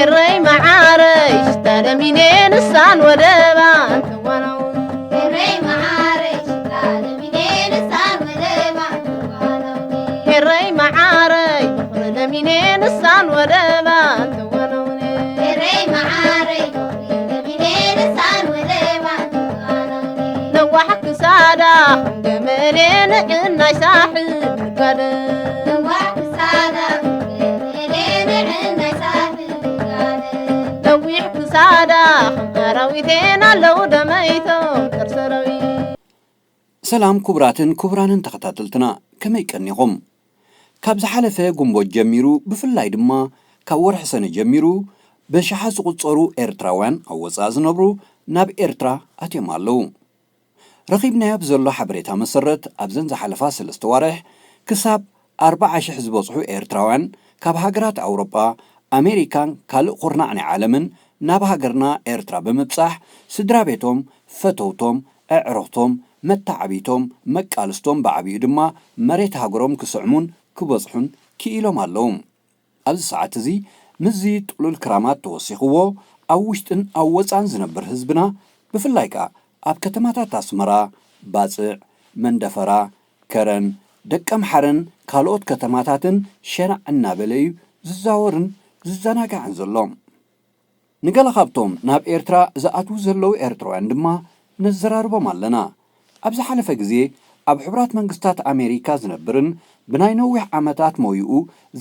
ኤረይ መዓረይ ሽታ ደሚኔ ንሳን ወደባን ተዋናውን። ኤረይ መዓረይ ሽታ ደሚኔ ንሳን ወደባን ተዋናውን። ኤረይ መዓረይ ፍቕሪ ደሚኔ ንሳን ወደባን ተዋናውን። ኤረይ መዓረይ ፍቕሪ ደሚኔ ንሳን ወደባን ተዋናውን። ነዋሕ ክሳዳ ከም ገመሌ ንዕናይ ሳሕል ንጋደ። ነዋሕ ክሳዳ ነዊሕ ክሳዳ ከም ኣራዊቴን ኣለዉ ደመይቶም ጥርሰረዊ። ሰላም ክቡራትን ክቡራንን ተኸታተልትና፣ ከመይ ቀኒኹም? ካብ ዝሓለፈ ግንቦት ጀሚሩ፣ ብፍላይ ድማ ካብ ወርሒ ሰነ ጀሚሩ፣ በሽሓት ዝቑጸሩ ኤርትራውያን ኣብ ወጻኢ ዝነብሩ ናብ ኤርትራ ኣትዮም ኣለዉ። ረኺብናዮ ብዘሎ ሓበሬታ መሰረት፣ ኣብዘን ዝሓለፋ ሰለስተ ዋርሕ ክሳብ ኣርብዓ ሽሕ ዝበጽሑ ኤርትራውያን ካብ ሃገራት ኣውሮጳ፣ ኣሜሪካን ካልእ ኩርናዕ ናይ ዓለምን ናብ ሃገርና ኤርትራ ብምብጻሕ፣ ስድራ ቤቶም፣ ፈተውቶም፣ ኣዕሩኽቶም፣ መተዓብይቶም፣ መቃልስቶም፣ ብዓቢኡ ድማ መሬት ሃገሮም ክስዕሙን ክበጽሑን ክኢሎም ኣለዉ። ኣብዚ ሰዓት እዚ ምስዚ ጥሉል ክራማት ተወሲኽዎ፣ ኣብ ውሽጥን ኣብ ወጻን ዝነብር ህዝብና፣ ብፍላይ ከኣ ኣብ ከተማታት ኣስመራ፣ ባጽዕ፣ መንደፈራ፣ ከረን፣ ደቀምሓረን ካልኦት ከተማታትን ሸናዕ እናበለ እዩ ዝዛወርን ዝዘናጋዕን ዘሎ። ንገለ ካብቶም ናብ ኤርትራ ዝኣትዉ ዘለዉ ኤርትራውያን ድማ ነዘራርቦም ኣለና። ኣብ ዝሓለፈ ግዜ ኣብ ሕቡራት መንግስታት ኣሜሪካ ዝነብርን ብናይ ነዊሕ ዓመታት ሞይኡ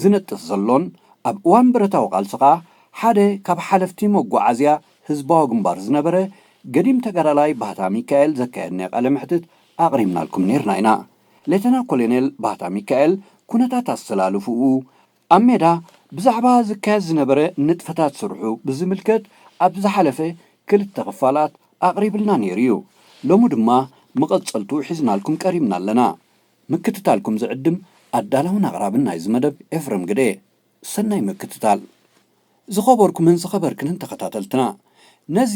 ዝነጥፍ ዘሎን ኣብ እዋን ብረታዊ ቃልሲ ኸኣ ሓደ ካብ ሓለፍቲ መጓዓዝያ ህዝባዊ ግንባር ዝነበረ ገዲም ተጋዳላይ ባህታ ሚካኤል ዘካየድናዮ ቃለ መሕትት ኣቕሪብናልኩም ኔርና ኢና። ሌተና ኮሎኔል ባህታ ሚካኤል ኩነታት ኣሰላልፍኡ፣ ኣብ ሜዳ ብዛዕባ ዝካየድ ዝነበረ ንጥፈታት ስርሑ ብዝምልከት ኣብ ዝሓለፈ ክልተ ክፋላት ኣቕሪብልና ነይሩ እዩ። ሎሚ ድማ መቐጸልቱ ሒዝናልኩም ቀሪብና ኣለና። ምክትታልኩም ዝዕድም ኣዳላውን ኣቕራብን ናይዚ መደብ ኤፍረም ግደ። ሰናይ ምክትታል። ዝኸበርኩምን ዝኸበርክንን ተኸታተልትና፣ ነዚ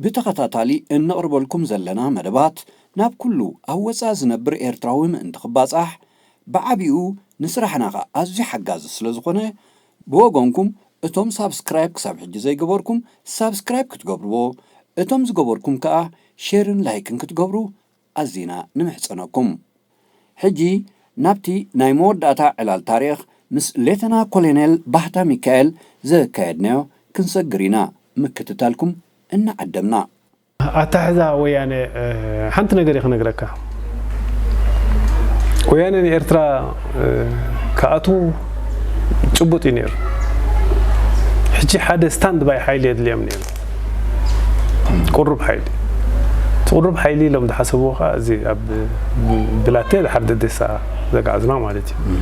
ብተኸታታሊ እነቕርበልኩም ዘለና መደባት ናብ ኩሉ ኣብ ወጻኢ ዝነብር ኤርትራዊ ምእንቲ ክባጻሕ፣ ብዓቢኡ ንስራሕና ኸኣ ኣዝዩ ሓጋዚ ስለ ዝኾነ፣ ብወገንኩም እቶም ሳብስክራይብ ክሳብ ሕጂ ዘይገበርኩም ሳብስክራይብ ክትገብርዎ፣ እቶም ዝገበርኩም ከኣ ሼርን ላይክን ክትገብሩ ኣዚና ንምሕጸነኩም። ሕጂ ናብቲ ናይ መወዳእታ ዕላል ታሪኽ ምስ ሌተና ኮሎኔል ባህታ ሚካኤል ዘካየድናዮ ክንሰግር ኢና። ምክትታልኩም እናዓደምና። ኣታሕዛ ወያነ፣ እ፣ ሓንቲ ነገር እየ ክነግረካ። ወያነ ንኤርትራ፣ እ፣ ክኣትዉ ጭቡጥ እዩ ነይሩ። ሕጂ ሓደ ስታንድ ባይ ሓይሊ የድልዮም ነይሩ። ቁሩብ ሓይሊ። እቲ ቁሩብ ሓይሊ ኢሎም ዝሓሰብዎ ኸዓ እዚ ኣብ ብላቴ ድሓር ደዴሳ ዘግዓዝና ማለት እዩ።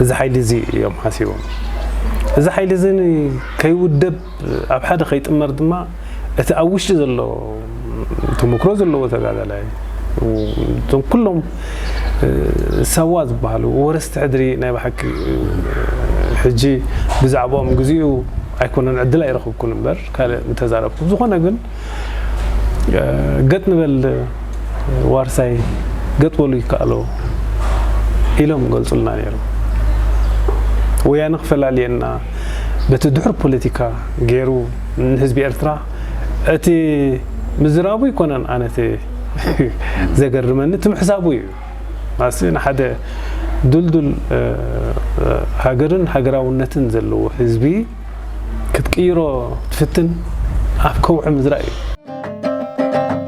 እዚ ሓይሊ እዚ እዮም ሓሲቦም። እዚ ሓይሊ እዚ ከይውደብ ኣብ ሓደ ከይጥመር ድማ እቲ ኣብ ውሽጢ ዘሎ ተመክሮ ዘለዎ ተጋዳላይ፣ እቶም ኩሎም፣ እ፣ ሳዋ ዝበሃሉ ወረስቲ ሕድሪ ናይ ብሓቂ፣ እ፣ ሕጂ ብዛዕባኦም ግዚኡ ኣይኮነን ዕድል ኣይረኸብኩን እምበር ካልእ ምተዛረብኩ። ዝኾነ ግን፣ እ፣ ገጥ ንበል ዋርሳይ ገጥ በሉ ይከኣሎ ኢሎም ገልጹልና ነይሮም። ወያነ ክፈላልየና በቲ ድሑር ፖለቲካ ገይሩ ንህዝቢ ኤርትራ እቲ ምዝራቡ ይኮነን ኣነ እቲ ዘገርመኒ እቲ ምሕሳቡ እዩ። ማሲ ንሓደ ድልዱል፣ እ፣ እ፣ ሃገርን ሃገራውነትን ዘለዎ ህዝቢ ክትቅይሮ ትፍትን ኣብ ከውሒ ምዝራእ እዩ።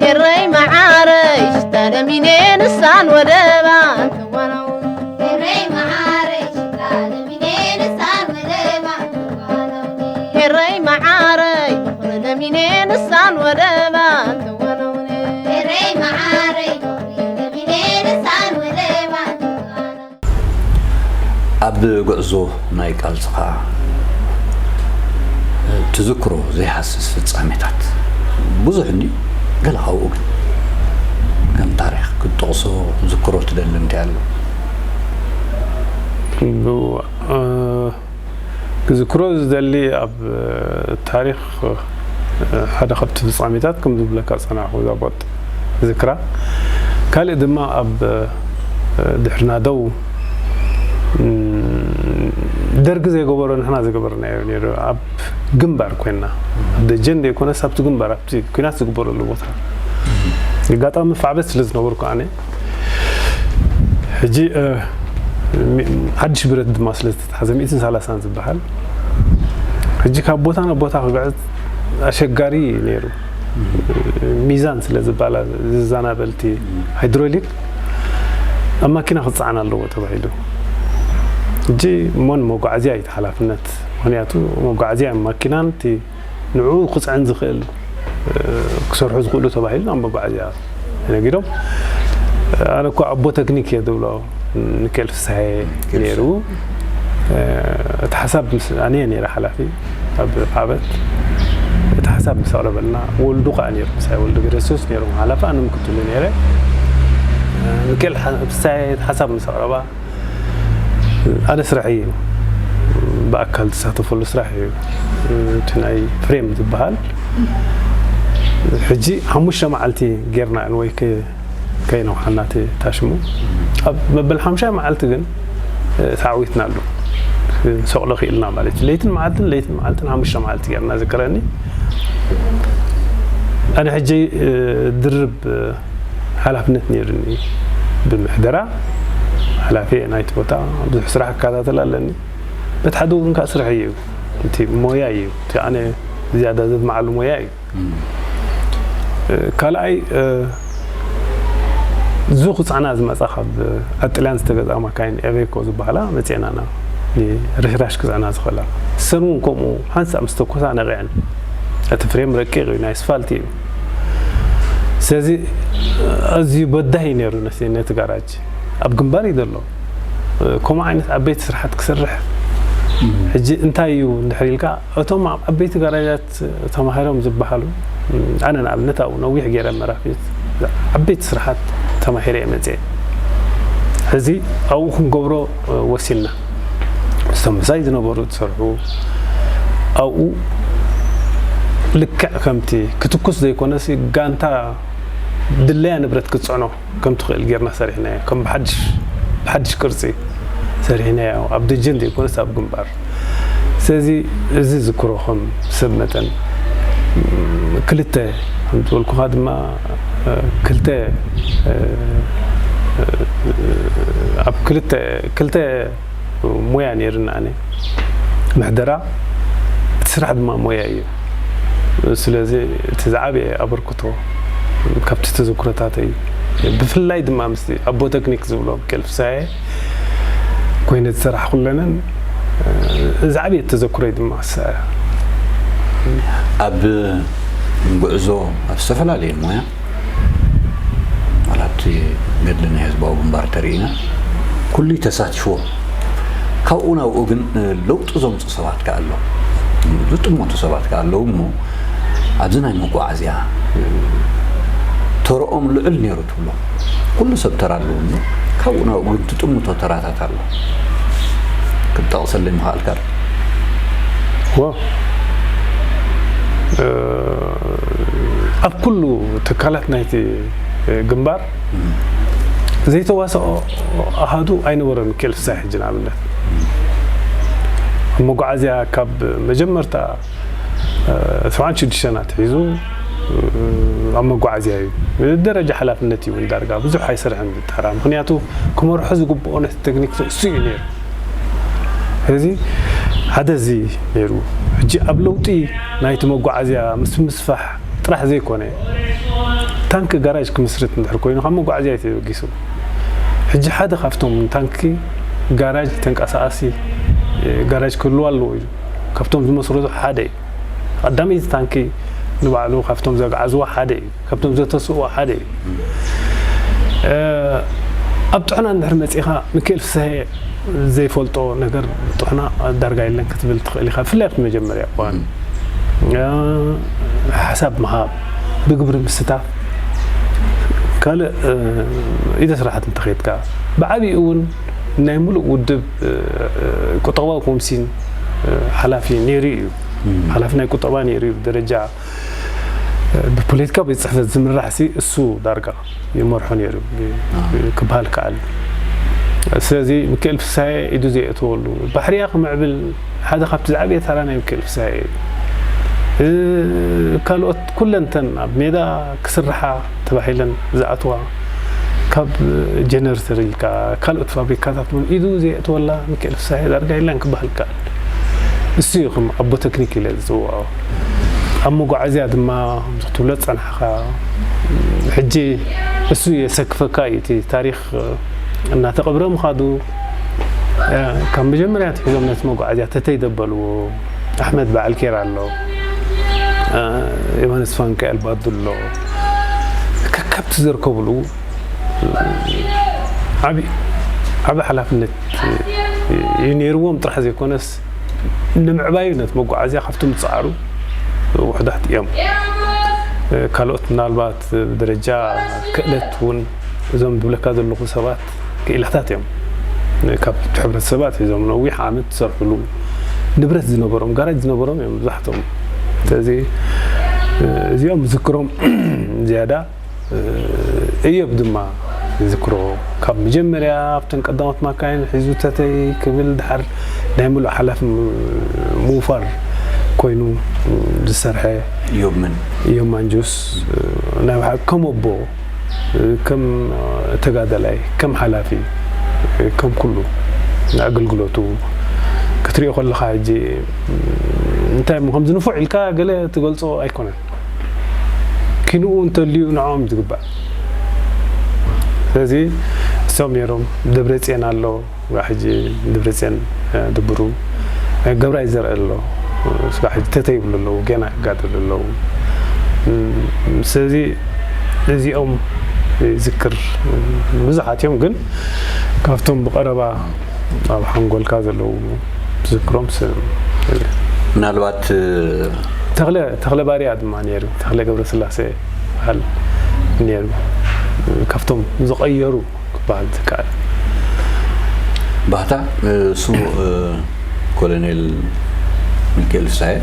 ኤረይ መዓረይ ሽታ ደሚኔ ንሳን ወደባን ተዋናውን። ኤረይ መዓረይ ሽታ ደሚኔ ንሳን ወደባን ተዋናውን። ኤረይ መዓረይ ፍቕሪ ደሚኔ ንሳን ወደባን ተዋናውን። ኤረይ መዓረይ ፍቕሪ ደሚኔ ንሳን ወደባን ተዋናውን። ኣብ ጉዕዞ ናይ ቃልስኻ ትዝክሮ ዘይሃስስ ፍጻሜታት ብዙሕ እንድዩ። ገለ ካብኡ ግን ከም ታሪኽ ክትጠቕሶ ክትዝክሮ ትደሊ እንታይ ኣሎ? ክዝክሮ ዝደሊ ኣብ ታሪኽ ሓደ ካብቲ ፍጻሜታት ከም ዝብለካ ጸናሕኩ እዛ ቦጥ ዝክራ። ካልእ ድማ ኣብ ድሕሪ ናደው ደርጊ ዘይገበሮ ንሕና ዝገበርናዮ ነይሩ። ኣብ ግንባር ኮይና ኣብ ደጀን ዘይኮነስ ኣብቲ ግንባር ኣብቲ ኲናት ዝግበረሉ ቦታ ኣጋጣሚ ፋዕበት ስለ ዝነበርኩ ኣነ ሕጂ ሓድሽ ብረት ድማ ስለ ዝተታሕዘ ሚእትን ሰላሳን ዝበሃል ሕጂ ካብ ቦታ ናብ ቦታ ክግዕዝ ኣሸጋሪ ነይሩ። ሚዛን ስለ ዝበላ ዝዛናበልቲ ሃይድሮሊክ ኣብ ማኪና ክፀዓን ኣለዎ ተባሂሉ። ሕጂ እሞ ንመጓዓዝያ እዩ እቲ ሓላፍነት። ምክንያቱ መጓዓዝያ ማኪናን እቲ ንዕኡ ክፅዕን ዝኽእል ክሰርሑ ዝኽእሉ ተባሂሉ ናብ መጓዓዝያ ነጊዶም። ኣነ እኮ ኣቦ ተክኒክ እየ ዝብሎ ንኬል ፍስሃየ ነይሩ። እቲ ሓሳብ ኣነ እየ ነይረ ሓላፊ ኣብ ዓበት። እቲ ሓሳብ ምስ ኣቕረበልና ወልዱ ከዓ ነይሩ፣ ምሳይ ወልዱ ገረሱስ ነይሩ ሓላፊ፣ ኣነ ምክትሉ ነይረ። ንኬል ፍስሃየ እቲ ሓሳብ ምስ ኣቕረባ ኣነ ስራሕ እዩ ብኣካል ዝሳተፈሉ ስራሕ እዩ። እቲ ናይ ፍሬም ዝበሃል ሕጂ ሓሙሽተ መዓልቲ ጌርና ወይ ከይነውሓና እቲ ታሽሙ ኣብ መበል ሓሙሻይ መዓልቲ ግን ተዓዊትና ኣሎ። ሰቕሎ ክኢልና ማለት እዩ። ለይትን መዓልትን ለይትን መዓልትን ሓሙሽተ መዓልቲ ጌርና ዝክረኒ ኣነ ሕጂ ድርብ ሓላፍነት ነይሩኒ። ብምሕደራ ሓላፊ ናይቲ ቦታ ብዙሕ ስራሕ ክከታተል ኣለኒ። በቲ ሓደ እውን ከዓ ስራሕ እዩ፣ እቲ ሞያ እዩ፣ እቲ ኣነ ዝያዳ ዘድምዓሉ ሞያ እዩ። ካልኣይ ዙ ክፅዕና ዝመፃ ካብ ኣጥልያን ዝተገዝኣ ማካይን ኤቬኮ ዝበሃላ መፅኤናና ርሽራሽ ክፅዕና ዝኽእላ ሰን እውን ከምኡ ሓንሳብ ምስ ተኮሳ ነቂዐን እቲ ፍሬም ረቂቕ እዩ ናይ ኣስፋልት እዩ። ስለዚ ኣዝዩ በዳሂ ነይሩ ነቲ ጋራጅ ኣብ ግንባር እዩ ዘሎ። ከምኡ ዓይነት ዓበይቲ ስራሓት ክሰርሕ ሕጂ እንታይ እዩ እንድሕር ኢልካ እቶም ኣብ ዓበይቲ ጋራጃት ተማሂሮም ዝበሃሉ ኣነ ንኣብነት ኣብኡ ነዊሕ ገይረ መራፊት ዓበይቲ ስራሓት ተማሂረ እየ መፅየ። ሕዚ ኣብኡ ክንገብሮ ወሲንና ምስቶም ምሳይ ዝነበሩ ዝሰርሑ ኣብኡ ልክዕ ከምቲ ክትኩስ ዘይኮነሲ ጋንታ ድለያ ንብረት ክትፅዕኖ ከም ትኽእል ጌርና ሰሪሕናዮ። ከም ብሓድሽ ብሓድሽ ቅርፂ ሰሪሕናዮ ኣብ ደጀን ዘይኮነስ ኣብ ግንባር። ስለዚ እዚ ዝክሮ ከም ሰብ መጠን ክልተ ከም ዝበልኩኻ ድማ ክልተ ኣብ ክልተ ክልተ ሞያ ነይርና ኣነ ምሕደራ እቲ ስራሕ ድማ ሞያ እዩ። ስለዚ እቲ ዝዓበየ ኣበርክቶ ካብቲ ተዘክሮታተይ ብፍላይ ድማ ምስ ኣቦ ተክኒክ ዝብሎ ኬል ፍስሃየ ኮይነ ዝሰራሕኩለንን ዝዓበየ ተዘክሮይ ድማ ንሳ እያ። ኣብ ጉዕዞ ኣብ ዝተፈላለየ ሞያ ዋላ ኣብቲ ገድሊ ናይ ህዝባዊ ግንባር ተሪኢና ኩሉ ተሳቲፍዎ። ካብኡ ናብኡ ግን ለውጢ ዘምፁ ሰባት ከኣ ኣለዉ፣ ዝጥመቱ ሰባት ከኣ ኣለዉ እሞ ኣብዚ ናይ መጓዓዝያ ተረኦም ልዑል ነይሩ ትብሎ። ኩሉ ሰብ ተራ ኣለዎ እሞ ካብኡ ናብኡ ግን ትጥምቶ ተራታት ኣሎ። ክትጠቕሰለይ ምኽኣልካ ዶ? ዋው ኣብ ኩሉ ትካላት ናይቲ ግንባር ዘይተዋሰኦ ኣሃዱ ኣይነበረን። ኬል ፍስሃየ ሕጂ ንኣብነት ኣብ መጓዓዝያ ካብ መጀመርታ ሰብዓን ሽዱሽተን ኣትሒዙ ኣብ መጓዓዝያ እዩ ደረጃ ሓላፍነት እዩ እውን ዳርጋ ብዙሕ ኣይሰርሐን ብተራ ምክንያቱ ክመርሖ ዝግብኦ ነቲ ቴክኒክ ንሱ እዩ ነይሩ። እዚ ሓደ እዚ ነይሩ። ሕጂ ኣብ ለውጢ ናይቲ መጓዓዝያ ምስ ምስፋሕ ጥራሕ ዘይኮነ ታንክ ጋራጅ ክምስርት እንድሕር ኮይኑ ካብ መጓዓዝያ እዩ ተበጊሱ። ሕጂ ሓደ ካብቶም ታንኪ ጋራጅ ተንቀሳቃሲ ጋራጅ ክህልዋ ኣለዎ ኢሉ ካብቶም ዝመስረቱ ሓደ እዩ። ቀዳመይቲ ታንኪ ንባዕሉ ካብቶም ዘግዓዝዎ ሓደ እዩ። ካብቶም ዘተስእዎ ሓደ እዩ። ኣብ ጥዕና እንድሕር መፂኻ ሚካኤል ፍስሀየ ዘይፈልጦ ነገር ጥሕና ዳርጋ የለን ክትብል ትኽእል ኢኻ። ብፍላይ ኣብቲ መጀመርያ እዋን ሓሳብ ምሃብ፣ ብግብሪ ምስታፍ፣ ካልእ ኢደ ስራሕቲ እንተኸይድካ ብዓብኡ እውን ናይ ሙሉእ ውድብ ቁጠባዊ ኮምሲን ሓላፊ ነይሩ እዩ። ሓላፊ ናይ ቁጠባ ነይሩ እዩ። ብደረጃ ብፖለቲካ ቤት ፅሕፈት ዝምራሕ ሲ እሱ ዳርጋ ይመርሖ ነይሩ ክበሃል ከኣል። ስለዚ ሚካኤል ፍሳሄ ኢዱ ዘየእተወሉ ባሕርያ ክምዕብል ሓደ ካብቲ ዝዓበየ ታራ ናይ ሚካኤል ፍሳሄ እዩ። ካልኦት ኩለንተን ኣብ ሜዳ ክስርሓ ተባሂለን ዝኣትዋ ካብ ጀነሬተር ኢልካ ካልኦት ፋብሪካታት እውን ኢዱ ዘየእተወላ ሚካኤል ፍሳሄ ዳርጋ የላን ክበሃል ይከኣል። እሱ እዩ ከም ኣቦ ቴክኒክ ኢለ ዝፅውዖ። ኣብ መጓዓዝያ ድማ ከምዚ ክትብሎ ዝፀናሕካ ሕጂ እሱ የሰክፈካ እዩ። እቲ ታሪክ እናተቐብረ ምኻዱ ካብ መጀመርያ ኣትሒዞም ነቲ መጓዓዝያ ተተይ ደበልዎ። ኣሕመድ በዓል ኬር ኣሎ፣ ዮሃንስ ፋንካኤል ባዱ ኣሎ። ከከብቲ ዘርከብሉ ዓቢ ሓላፍነት እዩ ነይርዎም ጥራሕ ዘይኮነስ ንምዕባዩ ነቲ መጓዓዝያ ካብቶም ዝፀዓሩ ውሕዳት እዮም። ካልኦት ምናልባት ብደረጃ ክእለት እውን እዞም ዝብለካ ዘለኹ ሰባት ክኢላታት እዮም። ካብ ሕብረተሰብ ኣትሒዞም ነዊሕ ዓመት ዝሰርሕሉ ንብረት ዝነበሮም ጋራጅ ዝነበሮም እዮም መብዛሕትኦም። ስለዚ እዚኦም ዝክሮም ዝያዳ እዮብ ድማ ይዝክሮ። ካብ መጀመርያ ኣብተን ቀዳሞት ማካይን ሒዙ ተተይ ክብል ድሓር ናይ ምሉእ ሓላፊ ምውፋር ኮይኑ ዝሰርሐ እዮብ መን? እዮብ ማንጁስ ናይ ብሓቂ ከም ኣቦ፣ ከም ተጋዳላይ፣ ከም ሓላፊ፣ ከም ኩሉ ንኣገልግሎቱ ክትሪኦ ከለኻ ሕጂ እንታይ እሞ ከምዚ ንፉዕ ኢልካ ገለ ትገልጾ ኣይኮነን። ኪንኡ እንተልዩ ንዕኦም ዝግባእ። ስለዚ እሶም ነይሮም ደብረፅዮን ኣሎ፣ ሕጂ ደብረፅዮን ድብሩ ገብራይ ዘርእ ኣሎ፣ ስጋ ሕጂ ተተይ ይብሉ ኣለዉ፣ ጌና ይጋደሉ ኣለዉ። ስለዚ እዚኦም ይዝክር ብዙሓት እዮም፣ ግን ካብቶም ብቐረባ ኣብ ሓንጎልካ ዘለዉ ዝክሮም ስ ምናልባት ተኽለ ተኽለ ባርያ ድማ ነይሩ። ተኽለ ገብረስላሴ በሃል ነይሩ። ካብቶም ዝቐየሩ ክበሃል ዝከኣል። ባህታ እሱ ኮሎኔል ሚካኤል ፍስሃየ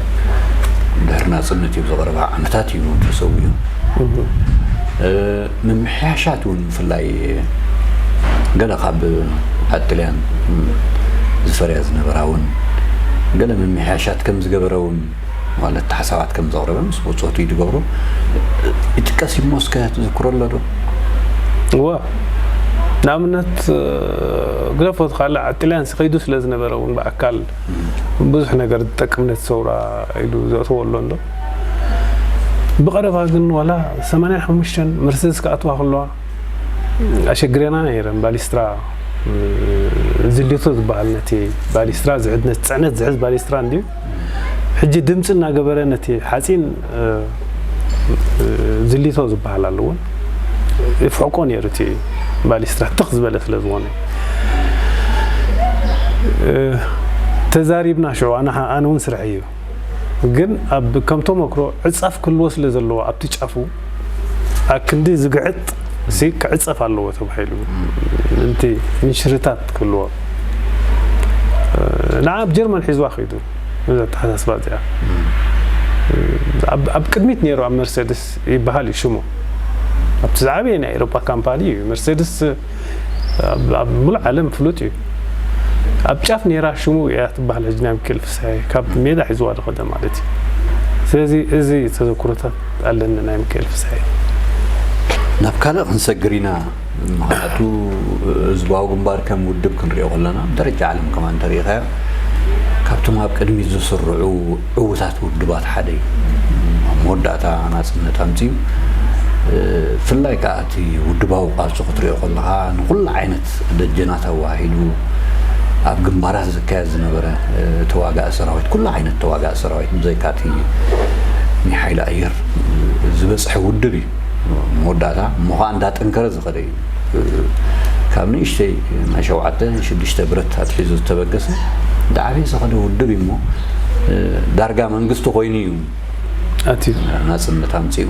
ድሕሪ ናፅነት እዩ፣ ዝቐረባ ዓመታት እዩ ተሰዊኡ። ምምሕያሻት እውን ብፍላይ ገለ ካብ ኣብ ጥልያን ዝፈርያ ዝነበራ እውን ገለ ምምሕያሻት ከም ዝገበረ እውን ማለት ሓሳባት ከም ዘቕረበ ምስ ብፆቱ እዩ ዝገብሮ። ይጥቀስ እሞ እስከ ትዝክሮ ኣሎ ዶ? እወ፣ ንኣብነት ግደፎ እቲ ካልእ ኣብ ጥልያን ከይዱ ስለ ዝነበረ እውን ብኣካል ብዙሕ ነገር ዝጠቅም ነቲ ሰውራ ኢሉ ዘእተዎ ኣሎ እንዶ። ብቐረባ ግን ዋላ ሰማንያን ሓሙሽተን መርሴድስ ክኣትዋ ከለዋ ኣሸግሬና ነይረን። ባሊስትራ ዝሊቶ ዝበሃል ነቲ ባሊስትራ ዝሕዝ ነቲ ፅዕነት ዝሕዝ ባሊስትራ እንድዩ ሕጂ ድምፂ እናገበረ ነቲ ሓፂን ዝሊቶ ዝበሃል ኣለዎ ይፍሕቆ ነይሩ እቲ ባሊስትራ ትኽ ዝበለ ስለ ዝኾነ ተዛሪብና ሽዑ ኣነ እውን ስራሕ እዩ ግን ኣብ ከም ተመክሮ ዕፃፍ ክህልዎ ስለ ዘለዎ ኣብቲ ጫፉ ኣክንዲ ዝግዕጥ ሲ ክዕፀፍ ኣለዎ ተባሂሉ ምንቲ ምንሽርታት ክህልዎ ንዓ ኣብ ጀርመን ሒዝዋ ከይዱ ነዚ ኣተሓሳስባ እዚኣ ኣብ ቅድሚት ነይሩ ኣብ መርሴድስ ይበሃል እዩ ሽሙ ኣብቲ ዝዓበየ ናይ ኤሮፓ ካምፓኒ እዩ መርሴድስ ኣብ ሙሉእ ዓለም ፍሉጥ እዩ ኣብ ጫፍ ነይራ ሽሙ እያ ትበሃል ሕጂ ናይ ሚካኤል ፍስሃየ ካብ ሜዳ ሒዝዋ ዝኸደ ማለት እዩ ስለዚ እዚ ተዘክሮታት ኣለኒ ናይ ሚካኤል ፍስሃየ ናብ ካልእ ክንሰግር ኢና ምክንያቱ ህዝባዊ ግንባር ከም ውድብ ክንሪኦ ከለና ደረጃ ዓለም ከማ እንተሪኢኻዮ ካብቶም ኣብ ቅድሚት ዝስርዑ ዕዉታት ውድባት ሓደ እዩ መወዳእታ ናፅነት ኣምፅኡ ብፍላይ ከዓ እቲ ውድባዊ ቃልሱ ክትሪኦ ከለካ ንኩሉ ዓይነት ደጀናት ኣዋሂዱ ኣብ ግንባራት ዝካየድ ዝነበረ ተዋጋኢ ሰራዊት ኩሉ ዓይነት ተዋጋኢ ሰራዊት ብዘይካ እቲ ናይ ሓይሊ ኣየር ዝበፅሐ ውድብ እዩ መወዳእታ እሞ ከዓ እንዳጠንከረ ዝኸደ እዩ ካብ ንእሽተይ ናይ ሸውዓተ ሽዱሽተ ብረት ኣትሒዙ ዝተበገሰ እንዳዓበየ ዝኸደ ውድብ እዩ እሞ ዳርጋ መንግስቲ ኮይኑ እዩ ኣትዩ ናፅነት ኣምፅኡ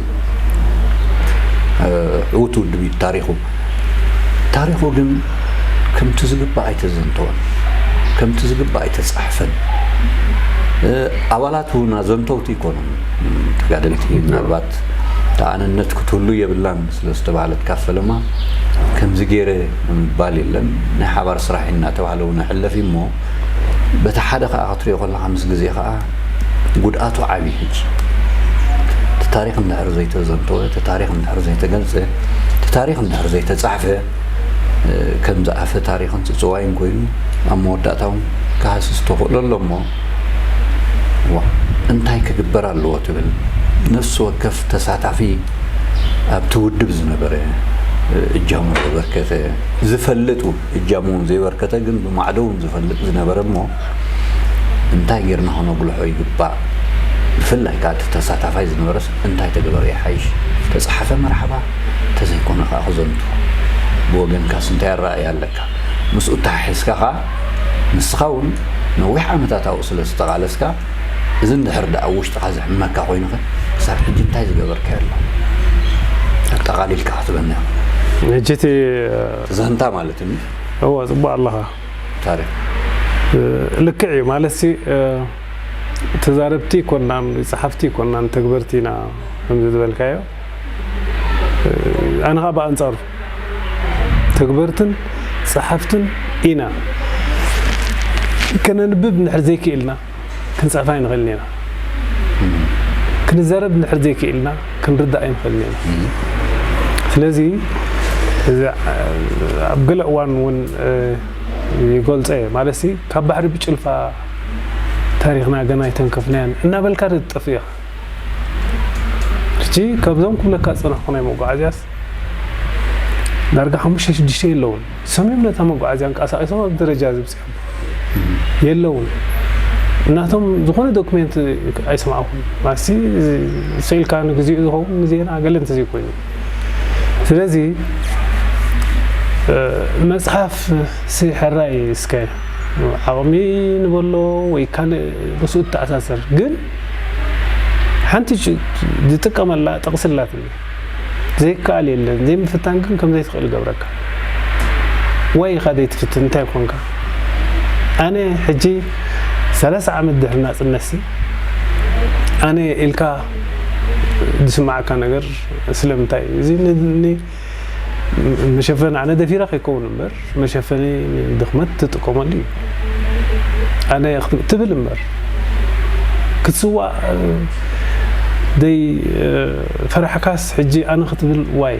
ዕዉት ውድብ እዩ ታሪኹ። ታሪኹ ግን ከምቲ ዝግባእ ኣይተዘንተወን፣ ከምቲ ዝግባእ ኣይተጻሕፈን። ኣባላት እውን ኣዘንተውቲ ኣይኮኑን። ተጋደልቲ ምናልባት ተኣነነት ክትህሉ የብላን ስለ ዝተባህለት ካብ ፈለማ ከምዚ ገይረ ምባል የለን። ናይ ሓባር ስራሕ እናተባህለ እውን ይሕለፍ እዩ እሞ በቲ ሓደ ከዓ ክትሪኦ ከለካ ምስ ግዜ ከዓ ጉድኣቱ ዓብዪ ሕጂ። እቲ ታሪኽ እንድሕር ዘይተዘንተወ፣ እቲ ታሪኽ እንድሕር ዘይተገልጸ፣ እቲ ታሪኽ እንድሕር ዘይተጻሕፈ፣ ከምዚ ኣፈ ታሪኽን ጽጽዋይን ኮይኑ ኣብ መወዳእታ እውን ክሃስስ ተኽእሎ ኣሎ እሞ ዋ እንታይ ክግበር ኣለዎ ትብል ነፍሲ ወከፍ ተሳታፊ ኣብቲ ውድብ ዝነበረ እጃሙ ዘበርከተ ዝፈልጥ እውን እጃሙ እውን ዘይበርከተ ግን ብማዕዶ እውን ዝፈልጥ ዝነበረ እሞ እንታይ ጌርና ከነጉልሖ ይግባእ? ብፍላይ ከዓ እቲ ተሳታፋይ ዝነበረስ እንታይ ተገበረ ይሓይሽ? ተፃሓፈ መርሓባ፣ እንተዘይኮነ ከዓ ክዘንቱ ብወገንካስ እንታይ ኣረኣእያ ኣለካ? ምስኡ ተሓሒዝካ ከዓ ንስኻ እውን ነዊሕ ዓመታት ኣብኡ ስለ ዝተቓለስካ እዚ እንድሕር ደኣ ኣብ ውሽጥኻ ዝሕመካ ኮይኑኸ ክሳብ ሕጂ እንታይ ዝገበርካዮ ኣሎ? ኣጠቓሊልካ ክትበና ሕጂ እቲ ዘንታ ማለት እዩ። እዎ፣ ጽቡቕ ኣለኻ። ታሪኽ። ልክዕ እዩ ማለት ሲ ተዛረብቲ ይኮናን ጸሓፍቲ ይኮናን ተግበርቲ ኢና ከምዚ ዝበልካዮ። ኣነ ኸዓ ብኣንጻሩ ተግበርትን ጸሓፍትን ኢና። ከነንብብ እንድሕር ዘይክኢልና ክንጽሕፍ ኣይንኽእልን ኢና። ክንዛረብ እንድሕር ዘይክኢልና ክንርዳእ ኣይንኽእልን ኢና። ስለዚ እዚ ኣብ ገለ እዋን እውን ይገልጾ እየ። ማለትሲ ካብ ባሕሪ ብጭልፋ ታሪኽና ገና ኣይተንከፍናዮን እናበልካ ዶ ትጠፍእ ኢኻ? ሕጂ ካብዞም ክብለካ ዝጸናሕኩ ናይ መጓዓዝያስ ዳርጋ ሓሙሽተ ሽዱሽተ የለውን። ሰሚም ነታ መጓዓዝያ ኣንቀሳቒሶም ኣብ ደረጃ እዚ ኣብጺሖም የለውን። እናቶም ዝኾነ ዶክሜንት ኣይሰማዕኩን። ማለትሲ ስኢልካ ንግዚኡ ዝኸውን ንዜና ገለ እንተዘይኮይኑ። ስለዚ መጽሓፍ ሲ ሕራይ እስከ ዓቕሚ ንበሎ ወይ ካልእ ምስኡ እተኣሳሰር ግን ሓንቲ ዝጥቀመላ ጥቕሲ ኣላትኒ። ዘይከኣል የለን፣ ዘይምፍታን ግን ከም ዘይትኽእል ይገብረካ። ዋይ ኢኻ ዘይትፍትን፣ እንታይ ኮንካ? ኣነ ሕጂ ሰላሳ ዓመት ድሕሪ ናጽነትሲ ኣነ ኢልካ ዝስማዓካ ነገር ስለምንታይ? እዚ ን- ን- መሸፈኒ ኣነ ደፊረ ከይከውን እምበር መሸፈኒ ድኽመት ትጥቀመሉ እዩ። ኣነ ክትብል እምበር ክትስዋእ ደይ ፈራሕካስ ሕጂ ኣነ ክትብል ዋይ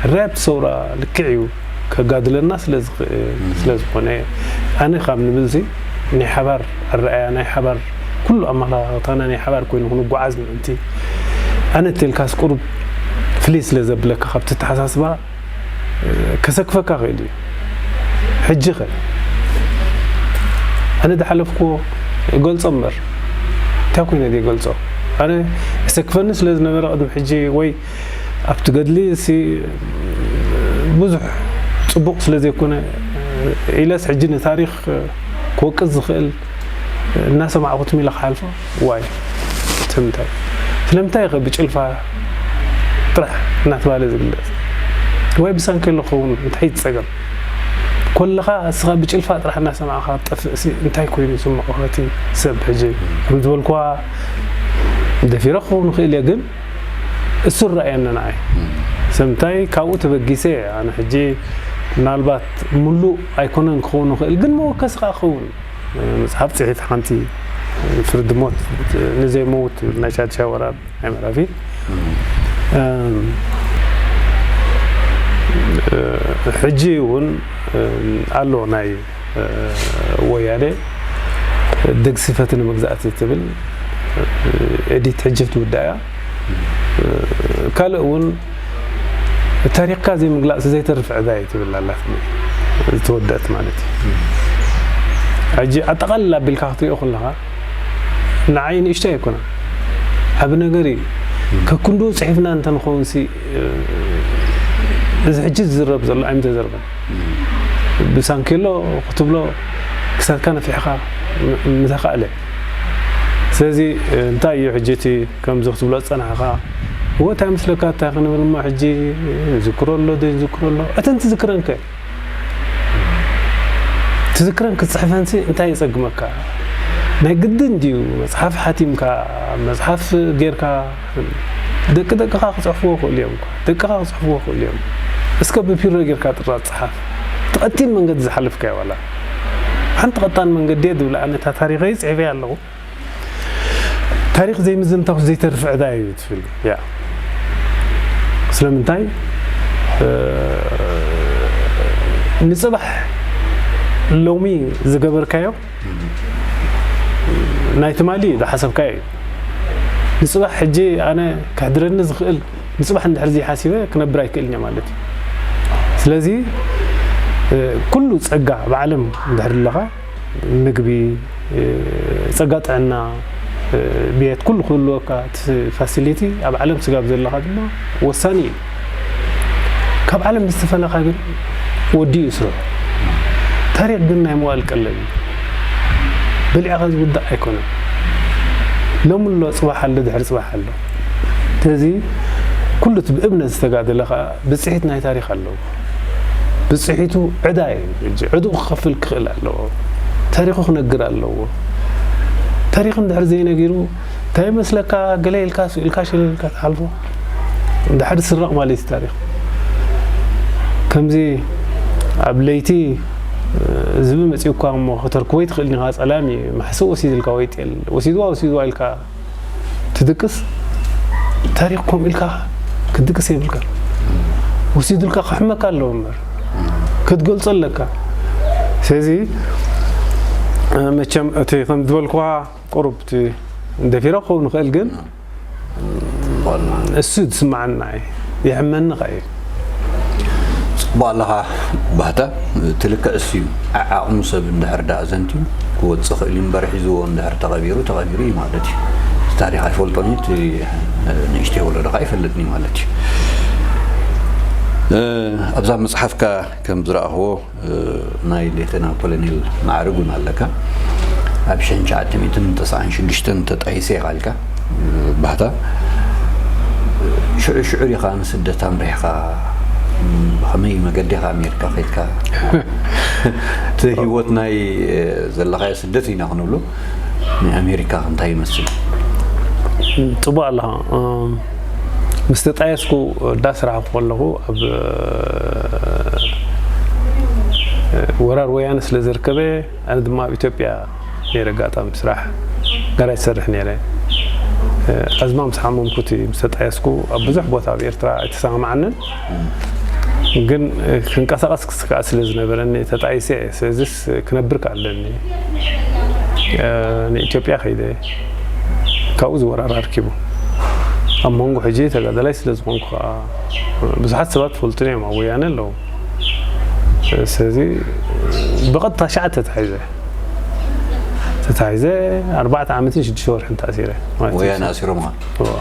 ሕራይ ኣብቲ ሰውራ ልክዕ እዩ ከጋድለና ስለ ዝኾነ ኣነ ካብ ንብል ሲ ናይ ሓባር ኣረኣያ ናይ ሓባር ኩሉ ኣመላኻኽታና ናይ ሓባር ኮይኑ ክንጓዓዝ ምእንቲ ኣነ እተልካስ ቁሩብ ፍልይ ስለ ዘብለካ ካብቲ ኣተሓሳስባ ከሰክፈካ ክእል እዩ። ሕጂ ኸ ኣነ ዝሓለፍክዎ ይገልጾ እምበር እንታይ ኮይነ ዘይገልጾ ኣነ የሰክፈኒ ስለ ዝነበረ ቅድሚ ሕጂ ወይ ኣብቲ ገድሊ እሲ ብዙሕ ጽቡቕ ስለ ዘይኮነ ኢለስ ሕጂ ንታሪኽ ክወቅስ ዝኽእል እናሰማዕኩ ትም ኢለ ክሓልፎ ዋይ ስለምንታይ ስለምንታይ ኢኸ ብጭልፋ ጥራሕ እናተባለ ዝግለጽ ወይ ብሳንኬሎ ክኸውን እንታይ እዩ ጸገም ኮለኻ እስኻ ብጭልፋ ጥራሕ እናሰማዕኻ ትጠፍእ ሲ እንታይ ኮይኑ ዝስምዖ እቲ ሰብ ሕጂ ከም ዝበልኩዋ ደፊረ ክኸውን ይኽእል እየ ግን እሱ ረኣየኒ ንዓይ ስለምንታይ ካብኡ ተበጊሰ ኣነ ሕጂ ምናልባት ሙሉእ ኣይኮነን ክኸውን ይኽእል ግን መወከሲ ከዓ ክኸውን መፅሓፍ ፅሒፍ ሓንቲ ፍርዲ ሞት ንዘይመውት ናይ ሻድሻይ ወራር ናይ መራፊ ሕጂ እውን ኣሎ ናይ ወያኔ ደግ ስፈት ንምግዛእቲ ትብል ኤዲት ሕጂ ትውዳእ እያ ካልእ እውን ታሪኽካ ዘይምግላፅ ዘይተርፍ ዕዳ እዩ ትብል ኣላት ዝተወደእት ማለት እዩ ሕጂ ኣጠቓልል ኣቢልካ ክትሪኦ ከለካ ንዓይ ንእሽቶ ኣይኮነን ዓብ ነገር እዩ ከክንዱ ፅሒፍና እንተንኸውን ሲ እዚ ሕጂ ዝዝረብ ዘሎ ኣይምተዘርበን ብሳንኬሎ ክትብሎ ክሳድካ ነፊሕካ ምተኻእለ ስለዚ እንታይ እዩ ሕጂ እቲ ከምዚ ክትብሎ ዝፀናሕኻ እወ እንታይ ምስለካ እንታይ ክንብል እሞ ሕጂ ዝክሮ ኣሎ ዘይዝክሮ ኣሎ እተን ትዝክረን ከ ትዝክረን ክትፅሕፈንሲ እንታይ የፀግመካ? ናይ ግድን ድዩ መፅሓፍ ሓቲምካ መፅሓፍ ጌርካ ደቂ ደቅኻ ክፅሕፍዎ ክእሉ እዮም እኮ። ደቅኻ ክፅሕፍዎ ክእሉ እዮም። እስከ ብፒሮ ጌርካ ጥራ ፀሓፍ። እቲ ቀጢን መንገዲ ዝሓለፍካዮ ዋላ ሓንቲ ቀጣን መንገዲ እየ ዝብል ኣነ እታ ታሪኸይ ፅሒፈያ ኣለኹ። ታሪኽ ዘይምዝንታው ዘይተርፍ ዕዳ እዩ ትብል ያ ስለምንታይ ንፅባሕ ሎሚ ዝገበርካዮ ናይ ትማሊ ዝሓሰብካዮ እዩ። ንፅባሕ ሕጂ ኣነ ክሕድረኒ ዝኽእል ንፅባሕ እንድሕር ዘይሓሲበ ክነብር ኣይክእልን እየ ማለት እዩ። ስለዚ ኩሉ ፀጋ ኣብ ዓለም እንድሕር ኣለኻ ምግቢ፣ ፀጋ ጥዕና፣ ቤት ኩሉ ክህልወካ እቲ ፋሲሊቲ ኣብ ዓለም ስጋብ ዘለኻ ድማ ወሳኒ እዩ። ካብ ዓለም ምስ ተፈለኻ ግን ወዲኡ ስርሑ። ታሪኽ ግን ናይ መዋእል ቀለብ እዩ። በሊዕኻ ዝውዳእ ኣይኮነን። ሎም ኣሎ፣ ፅባሕ ኣሎ፣ ድሕሪ ፅባሕ ኣሎ። ስለዚ ኩሉ እቲ ብእምነት ዝተጋደለ ከዓ ብፅሒት ናይ ታሪኽ ኣለዎ። ብፅሒቱ ዕዳ እዩ። ሕጂ ዕድኡ ክኸፍል ክኽእል ኣለዎ። ታሪኹ ክነግር ኣለዎ። ታሪኹ እንድሕር ዘይነጊሩ እንታይ ይመስለካ ገለ ኢልካ ስኢልካ ሽልልካ ትሓልፎ። እንድሕር ዝስረቕ ማለት እዩ ታሪኽ። ከምዚ ኣብ ለይቲ ዝቢ መፂኡካ እሞ ከተርክቦ ይትኽእል ኒኻ ጸላም እዩ ማሕስእ ወሲድልካ ወይ ጤል ወሲድዋ ወሲድዋ ኢልካ ትድቅስ ታሪኽ ከምኡ ኢልካ ክትድቅስ የብልካ። ወሲዱልካ ክሕመካ ኣለዎ እምበር ክትገልጾ ኣለካ። ስለዚ መቸም እቲ ከም ዝበልኩዋ ቁሩብ እቲ ደፊረ ክኸውን ንኽእል ግን እሱ ዝስማዓና እዩ የሕመኒ ኸ እዩ። ፅቡቅ ኣለኻ ባህታ። እቲ ልክዕ እሱ እዩ። ዓዓቕሙ ሰብ እንድሕር ደኣ ዘንትዩ ክወፅእ ክእል እዩ እምበር ሒዝዎ እንድሕር ተቐቢሩ ተቐቢሩ እዩ ማለት እዩ። እቲ ታሪኽ ኣይፈልጦን እዩ እቲ ንእሽተይ ወለዶ ከዓ ኣይፈልጥን እዩ ማለት እዩ። ኣብዛ መፅሓፍካ ከም ዝረኣኽዎ ናይ ሌተና ኮሎኔል ማዕርግ እውን ኣለካ። ኣብ ሽሕን ትሽዓተ ሚእትን ተስዓን ሽዱሽተን ተጣይሰ ኢኻ ኢልካ ባህታ ሽዑ ሽዑ ዲኻ ንስደት ኣምሪሕኻ? ብኸመይ መገዲ ኢኻ ኣሜሪካ ከይድካ? እቲ ህይወት ናይ ዘለኻዮ ስደት ኢና ክንብሎ ናይ ኣሜሪካ እንታይ ይመስል? ፅቡቅ ኣለኻ። ምስ ተጣየስኩ ዳስ ረሓኹ ከለኹ ኣብ ወራር ወያነ ስለ ዘርከበ ኣነ ድማ ኣብ ኢትዮጵያ ነይረ ኣጋጣሚ ስራሕ ጋራጅ ሰርሕ ነይረ። ኣዝማ ምስ ሓመምኩ እቲ ምስ ተጣየስኩ ኣብ ብዙሕ ቦታ ኣብ ኤርትራ ኣይተሰማማዓንን ግን ክንቀሳቀስ ክስከኣ ስለ ዝነበረኒ ተጣይሰ እየ። ስለዚስ ክነብር ከ ኣለኒ ንኢትዮጵያ ከይደ ካብኡ ዝወራር ኣርኪቡ ኣብ መንጎ ሕጂ ተጋዳላይ ስለ ዝኾንኩ ከዓ ብዙሓት ሰባት ፈልጡን እዮም ኣብ ወያነ ኣለዉ። ስለዚ ብቐጥታ ሻዕ ተታሒዘ ተታሒዘ ኣርባዕተ ዓመትን ሽዱሽተ ወርሕን ተኣሲረ ማለት እዩ። ወያነ ኣሲሮምኻ? እዎ።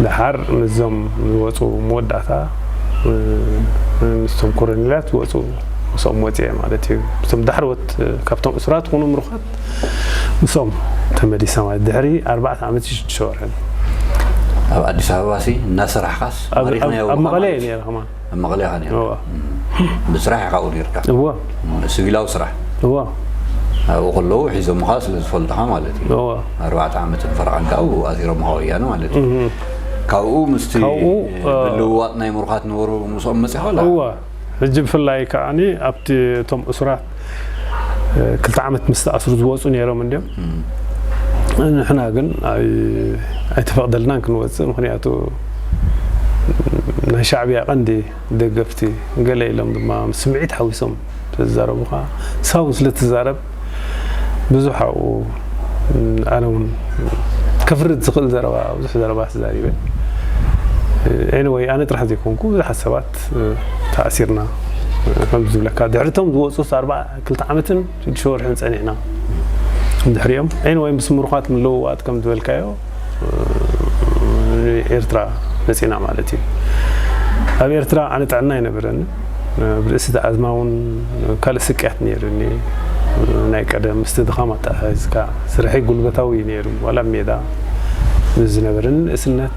ደሓር ምስዞም ዝወፁ መወዳእታ ምስቶም ኮረኔላት ዝወፁ ምስኦም ወፅየ ማለት እዩ። ምስቶም ዳሕረዎት ካብቶም እሱራት ዝኾኑ ምሩኻት ምስኦም ተመሊሰ ማለት ድሕሪ ኣርባዕተ ዓመት ሽዱሽተ ወርሕን። ኣብ ኣዲስ ኣበባ ሲ እናሰራሕኻስ ኣብ መቐለ እየ ነይረ ከማን። ኣብ መቐለ ኢኻ ነይርካ? ብስራሕ ኢኻ ኣብኡ ነይርካ? እወ። ሲቪላዊ ስራሕ? እወ። ኣብኡ ከለዉ ሒዞምኻ ስለ ዝፈልጡኻ ማለት እዩ? እወ። ኣርባዕተ ዓመትን ፈረቓን ከኣ ኣብኡ ኣሲሮምኻ ወያነ ማለት እዩ? ካብኡ ምስቲ ካብኡ፣ እ፣ ምልውዋጥ ናይ ምሩኻት ነበሩ ምስኦም መጺኻ ወላ? እወ። ሕጂ ብፍላይ ከኣኒ ኣብቲ እቶም እሱራት ክልተ ዓመት ምስ ተኣስሩ ዝወፁ ነይሮም እንድዮም። ንሕና ግን ኣይተፈቕደልናን ክንወፅእ ምክንያቱ ናይ ሻዕብያ ቀንዲ ደገፍቲ ገለ ኢሎም ድማ ምስ ስምዒት ሓዊሶም ስለዝዛረቡኻ ንሳ እውን ስለትዛረብ ብዙሕ ኣብኡ ኣነ እውን ከፍርድ ዝኽእል ዘረባ ብዙሕ ዘረባ ተዛሪበ። Anyway ኣነ ጥራሕ ዘይኮንኩ ብዙሓት ሰባት ተኣሲርና ከም ዝብለካ ድሕሪቶም ዝወፁ ኣርባ ክልተ ዓመትን ሽዱሽተ ወርሕን ፀኒሕና ድሕሪኦም Anyway ምስ ምሩኻት ምልውዋጥ ከም ዝበልካዮ ኤርትራ መፂና ማለት እዩ። ኣብ ኤርትራ ኣነ ጥዕና ኣይነበረኒ ብርእሲ ኣዝማ እውን ካልእ ስቅያት ነይሩኒ ናይ ቀደም ምስቲ ድኻም ኣተሓሒዝካ ስርሐይ ጉልበታዊ እዩ ነይሩ ዋላ ሜዳ ምስ ዝነበረኒ ንእስነት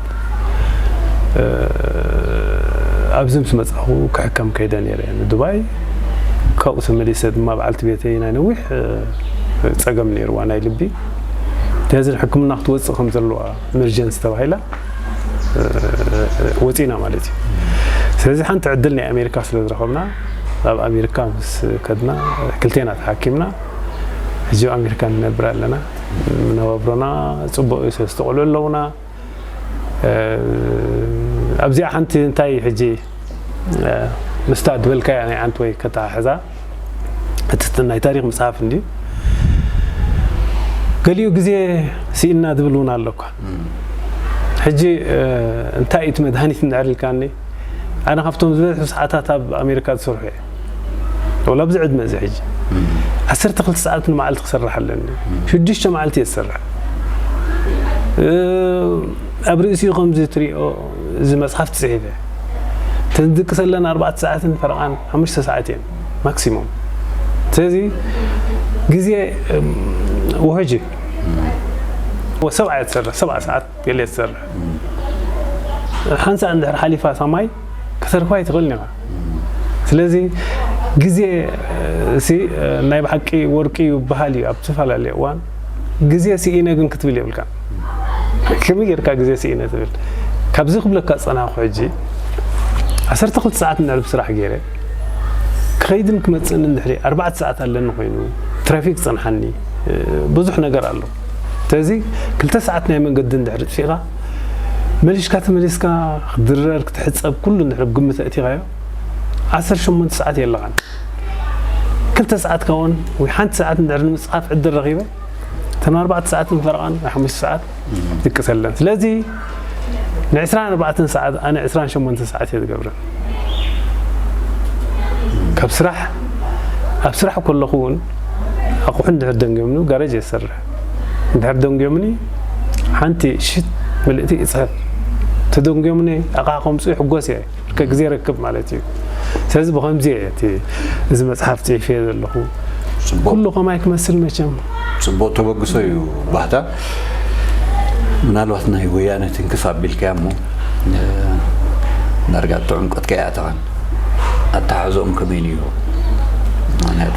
ኣብዚ ምስ መጻኹ ክሕከም ከይደ ነይረ ንዱባይ። ካብኡ ተመሊሰ ድማ በዓልቲ ቤተይ ናይ ነዊሕ ጸገም ነይርዋ ናይ ልቢ። ስለዚ ሕክምና ክትወጽእ ከም ዘለዋ ኢመርጀንሲ ተባሂላ ወጺና ማለት እዩ። ስለዚ ሓንቲ ዕድል ናይ ኣሜሪካ ስለ ዝረኸብና ኣብ ኣሜሪካ ምስ ከድና ክልቴና ተሓኪምና ሕጂ ኣብ ኣሜሪካ ንነብር ኣለና። መነባብሮና ጽቡቕ እዩ፣ ሰለስተ ቆልዑ ኣለውና። ኣብዚኣ ሓንቲ እንታይ ሕጂ ምስታ ዝበልካያ ናይ ኣንት ወይ ከተሓሕዛ እቲ ናይ ታሪክ መጽሓፍ እንዲ ገሊኡ ግዜ ስኢና ዝብል እውን ኣለኳ። ሕጂ እንታይ እቲ መድሃኒት እንድሕር ኢልካኒ ኣነ ካብቶም ዝበዝሑ ሰዓታት ኣብ ኣሜሪካ ዝሰርሑ እየ። ወላ ኣብዚ ዕድመ እዚ ሕጂ ዓሰርተ ክልተ ሰዓት ንመዓልቲ ክሰርሕ ኣለኒ። ሽዱሽተ መዓልቲ እየ ዝሰርሕ። ኣብ ርእሲኡ ከምዚ ትሪኦ እዚ መጽሓፍ ትጽሒፈ ተንድቅሰለን ኣርባዕተ ሰዓትን ፈረቓን ሓሙሽተ ሰዓት እየን ማክሲሙም። ስለዚ ግዜ ውሕጅ እዩ። ሰብዓ እየ ትሰርሕ፣ ሰብዓ ሰዓት ገለ እየ ትሰርሕ። ሓንሳእ እንድሕር ሓሊፋ ሳማይ ከተርፋ ኣይትኽእልን ኢኻ። ስለዚ ግዜ ሲ ናይ ብሓቂ ወርቂ እዩ ይበሃል እዩ ኣብ ዝተፈላለዩ እዋን። ግዜ ስኢነ ግን ክትብል የብልካ። ከመይ ጌርካ ግዜ ስኢነ ትብል? ካብዚ ክብለካ ዝጸናሕኩ ሕጂ ዓሰርተ ክልተ ሰዓት እንድሕር ብስራሕ ገይረ ክኸይድን ክመጽእን እንድሕሪ ኣርባዕተ ሰዓት ኣለኒ ኮይኑ ትራፊክ ጸንሓኒ ብዙሕ ነገር ኣሎ። ስለዚ ክልተ ሰዓት ናይ መንገዲ እንድሕር ጥፊእኻ መሊሽካ ተመሊስካ ክትድረር ክትሕጸብ ኩሉ እንድሕር ግምት ኣእቲኻዮ ዓሰርተ ሸሞንተ ሰዓት የለኻን። ክልተ ሰዓት ከውን ወይ ሓንቲ ሰዓት እንድሕር ንምጽሓፍ ዕድል ረኺበ እተን ኣርባዕተ ሰዓትን ፈረቓን ወይ ሓሙሽተ ሰዓት ድቅሰለን። ስለዚ ን24 ሰዓት ኣነ 28 ሰዓት እየ ዝገብረን። ካብ ስራሕ ኣብ ስራሕ ከለኹ እውን ኣቑሑ እንድሕር ደንጊዮምኒ ጋረጅ እየ ዝሰርሕ። እንድሕር ደንጊዮምኒ ሓንቲ ሽት ምልእቲ ይፅሕፍ። ተደንጊዮምኒ ኣቕሓ ከምፅኡ ይሕጎስ እየ። ከ ግዜ ረክብ ማለት እዩ። ስለዚ ብኸምዚ እየ እቲ እዚ መፅሓፍ ፅሒፈ ዘለኹ። ኩሉ ከማይ ክመስል መቸም። ፅቡቕ ተበግሶ እዩ ባህታ። ምናልባት ናይ ወያነ ትንክፍ ኣቢልካያ እሞ ዳርጋ ጥዑም ቀትካ እያ ተኻን ኣተሓሕዝኦም ከመይ ነይሩ? ምክንያቱ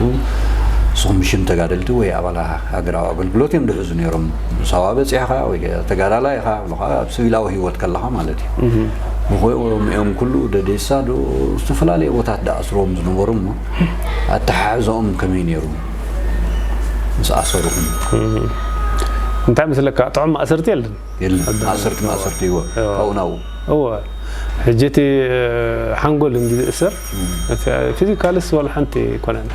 ንስኹም ብሽም ተጋደልቲ ወይ ኣባላ ሃገራዊ ኣገልግሎት እዮም ድሕዙ ነይሮም። ሳዋ በፂሕኻ ወይ ተጋዳላይ ኢኻ ብሉኻ ኣብ ስቪላዊ ህይወት ከለኻ ማለት እዩ። ብኮኦም እዮም ኩሉ ደዴሳ ዶ ዝተፈላለየ ቦታት ደኣስርዎም ዝነበሩ እሞ ኣተሓሕዝኦም ከመይ ነይሩ? ምስ ኣሰሩኹም እንታይ ምስለካ ጥዑም ማእሰርቲ የለን። የለን። ማእሰርቲ ማእሰርቲ ይወ ካብኡ ናብኡ እወ ሕጂ እቲ ሓንጎል እንዲ ዝእሰር ፊዚካልስ ዋላ ሓንቲ ኣይኮነን።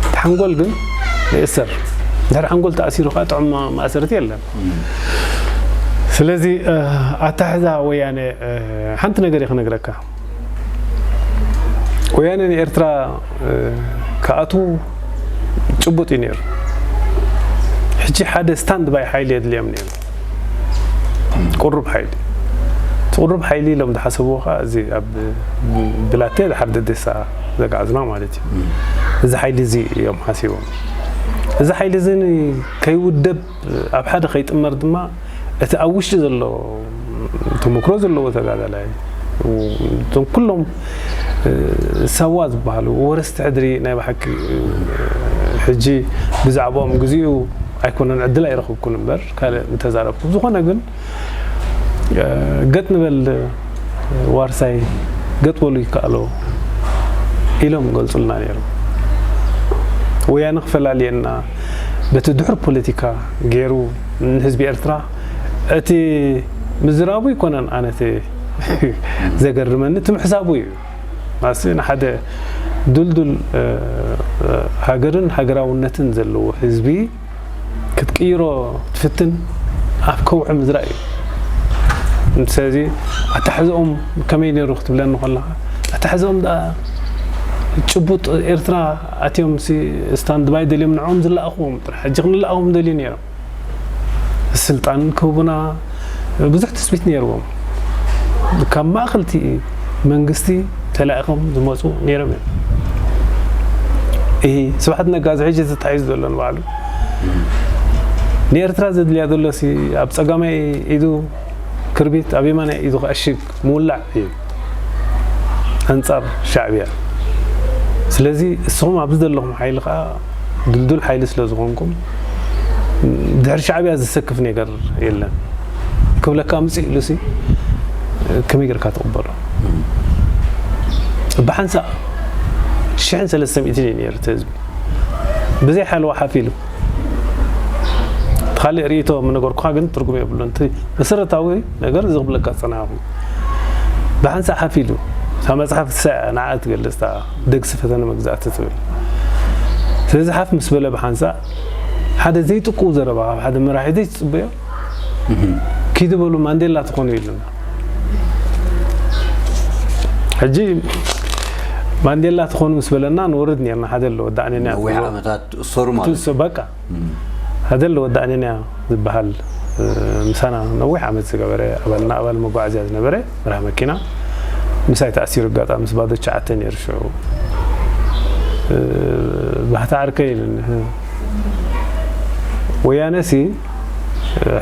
እቲ ሓንጎል ግን ይእሰር። እንድሕር ሓንጎል ተኣሲሩ ከዓ ጥዑም ማእሰርቲ የለን። ስለዚ ኣታሕዛ ወያነ ሓንቲ ነገር እየ ክነግረካ። ወያነ ንኤርትራ ክኣትዉ ጭቡጥ እዩ ነይሩ። ሕጂ ሓደ ስታንድ ባይ ሓይሊ የድልዮም ነይሩ። ቁሩብ ሓይሊ ቁሩብ ሓይሊ ኢሎም ዝሓሰብዎ ከዓ እዚ ኣብ ብላቴ ድሓር ደደሳ ዘጋዕዝና ማለት እዩ። እዚ ሓይሊ እዚ እዮም ሓሲቦም። እዚ ሓይሊ እዚ ከይውደብ ኣብ ሓደ ከይጥመር ድማ እቲ ኣብ ውሽጢ ዘሎ ተመክሮ ዘለዎ ተጋዳላይ እቶም ኩሎም ሳዋ ዝበሃሉ ወረስቲ ሕድሪ ናይ ብሓቂ ሕጂ ብዛዕባኦም ግዚኡ ኣይኮነን ዕድል ኣይረኽብኩን እምበር ካልእ እንተዛረብኩ ዝኾነ ግን ገጥ ንበል ዋርሳይ ገጥ በሉ ይከኣሎ ኢሎም ገልጹልና ነይሮም። ወያነ ክፈላልየና በቲ ድሑር ፖለቲካ ገይሩ ንህዝቢ ኤርትራ እቲ ምዝራቡ ይኮነን ኣነ እቲ ዘገርመኒ እቲ ምሕሳቡ እዩ። ማሲ ንሓደ ድልዱል ሃገርን ሃገራውነትን ዘለዎ ህዝቢ ክትቅይሮ ትፍትን ኣብ ከውሒ ምዝራእ እዩ። ስለዚ ኣታሕዝኦም ከመይ ነይሩ ክትብለኒ ከለኻ ኣታሕዝኦም ደኣ ጭቡጥ ኤርትራ ኣትዮም ስታንድ ባይ ደልዮም ንዕኦም ዝለኣኽዎም ጥራሕ ሕጂ ክንለኣኽዎም ደልዩ ነይሮም። ስልጣን ክህቡና ብዙሕ ትፅቢት ነይርዎም። ካብ ማእኸል እቲ መንግስቲ ተላኢኾም ዝመፁ ነይሮም እዮም። እሂ ስብሓት ነጋ እዚ ሕጂ ተታሒዙ ዘሎ ንባዕሉ ንኤርትራ ዘድልያ ዘሎ ሲ ኣብ ፀጋማይ ኢዱ ክርቢት ኣብ የማናይ ኢዱ ክዕሽግ ምውላዕ እዩ ኣንጻር ሻዕብያ። ስለዚ እስኹም ኣብዚ ዘለኹም ሓይሊ ከዓ ድልዱል ሓይሊ ስለ ዝኾንኩም ድሕሪ ሻዕብያ ዝሰክፍ ነገር የለን ክብለካ ምጽእ ኢሉሲ ከመይ ጌርካ ትቕበሎ? ብሓንሳእ ሽሕን ሰለስተ ሚእትን እዩ ነይሩ እቲ ህዝቢ ብዘይ ሓለዋ ሓፍ ኢሉ። እቲ ካልእ ርእይቶ ምነገርኩኻ ግን ትርጉም የብሉን። እቲ መሰረታዊ ነገር እዚ ክብለካ ዝጸናሕኩ ብሓንሳእ ሓፍ ኢሉ። እታ መጽሓፍ እሳ እያ ንዓ ትገልጽ እታ ደግሲ ፈተነ መግዛእቲ ትብል። ስለዚ ሓፍ ምስ በለ ብሓንሳእ ሓደ ዘይጥቁው ዘረባ ካብ ሓደ መራሒ ዘይትጽበዮ ኪዱ በሉ ማንዴላ ትኾኑ ኢሉና። ሕጂ ማንዴላ ትኾኑ ምስ በለና ንወርድ ነርና ሓደ ኣሎ ወዳእኔና ነዊሕ ዓመታት እሰሩ ማለት ትእሶ በቃ ሓደ ኣሎ ወዳእኔና ዝበሃል ምሳና ነዊሕ ዓመት ዝገበረ ኣባልና ኣባል መጓዓዝያ ዝነበረ መራሕ መኪና ምሳይ ተኣሲሩ ኣጋጣሚ ምስ ባዶ ቻዓተ ነይሩ ሽዑ ባህታ ዓርከይ ኢሉኒ ወያነ ሲ